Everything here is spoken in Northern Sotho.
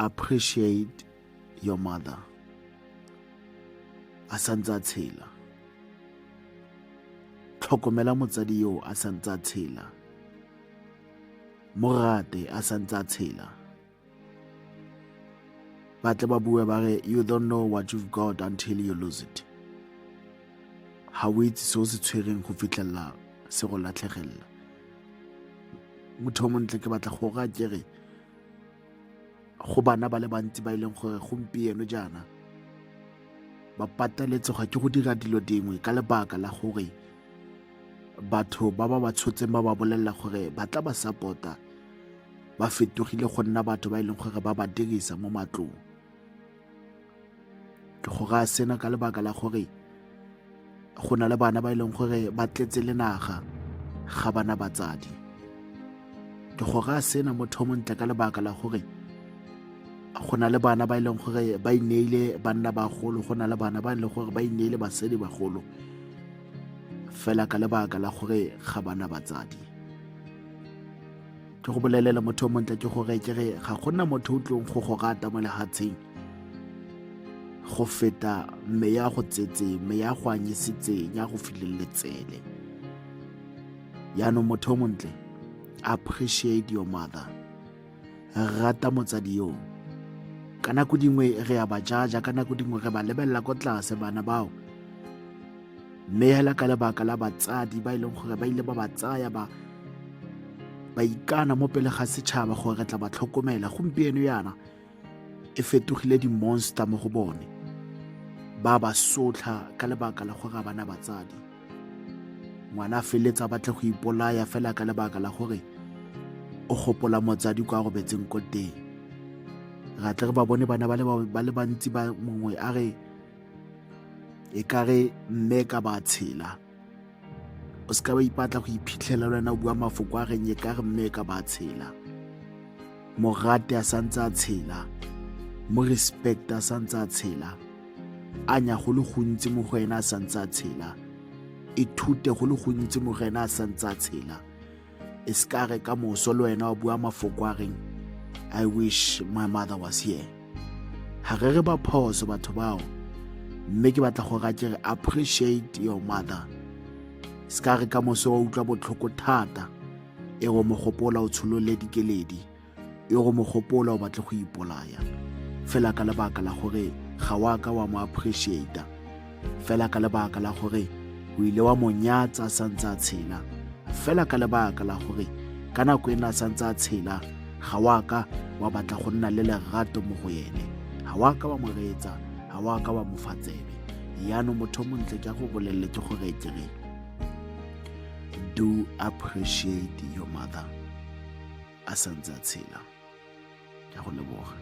Appreciate your mother. A santse a tshela. Tlhokomela motsadi yo a santse a tshela. Mo rate a santse a tshela. Ba tle ba bue ba re you don't know what you've got until you lose it. Ga o itse se o se tshwereng go fitlhelela se go latlhegelela. Motho o montle ke batla go ra ke re go bana ba le bantsi ba e leng gore gompieno jaana ba pateletsega ke go dira dilo dingwe ka lebaka la gore batho ba ba ba tshotseng ba ba bolelela gore ba tla ba support-a ba fetogile go nna batho ba e leng gore ba ba dirisa mo matlong. Ke go raya sena ka lebaka la gore go na le bana ba e leng gore ba tletse le naga ga bana batsadi. Ke go raya sena motho o montle ka lebaka la gore go na le bana ba e leng gore ba ineile banna bagolo, go na le bana ba e leng gore ba ineile basadi bagolo fela ka lebaka la gore ga bana batsadi. Ke go bolelele motho o montle ke gore ke re ga gona motho o tlong go go rata mo lehatsheng go feta mme ya go tsetseng, mme ya go anyisitseng, ya go fileng letsele. Yaanong motho o montle, appreciate your mother. Rata motsadi yo. Ka nako dingwe re a ba jaja, ka nako dingwe re ba lebelela ko tlase bana bao. Mme hela ka lebaka la batsadi ba e leng gore ba ile ba ba tsaya ba ba ikana mo pele ga setšhaba gore re tla ba tlhokomela, gompieno yana e fetogile di-monster mo go bone. Ba ba sotlha ka lebaka la gore ga bana batsadi. Ngwana a feleletsa a batle go ipolaya fela ka lebaka la gore o gopola motsadi kwa a robetseng ko teng. Ra tle re ba bone bana ba le bantsi ba mongwe a re e ka re mme ka ba tshela. O seka wa ipatla go iphitlhela le wena o bua mafoko a reng e ka re mme ka ba tshela. Mo rate a santse a tshela, mo respect a santse a tshela, anya go le gontsi mo go ena a santse a tshela, ithute go le gontsi mo go ena a santse a tshela. E se ka re ka moso le wena wa bua mafoko a reng I wish my mother was here. Ga re re ba phoso batho bao, mme ke batla go ra ke re appreciate your mother. Se ka re ka moso wa utlwa botlhoko thata e go mo gopola o tsholole dikeledi, e go mo gopola o batle go ipolaya fela ka lebaka la gore ga wa ka wa mo appreciate, fela ka lebaka la gore o ile wa mo nyatsa a santse a tshela, fela ka lebaka la gore ka nako ena a santse a tshela ga wa ka wa batla go nna le lerato mo go ene, ga wa ka wa mo reetsa, ga wa ka wa mo fa tsebe. Yaanong motho o montle ke a go bolelele ke gore ke re do appreciate your mother a santse a tshela. Ke a go leboga.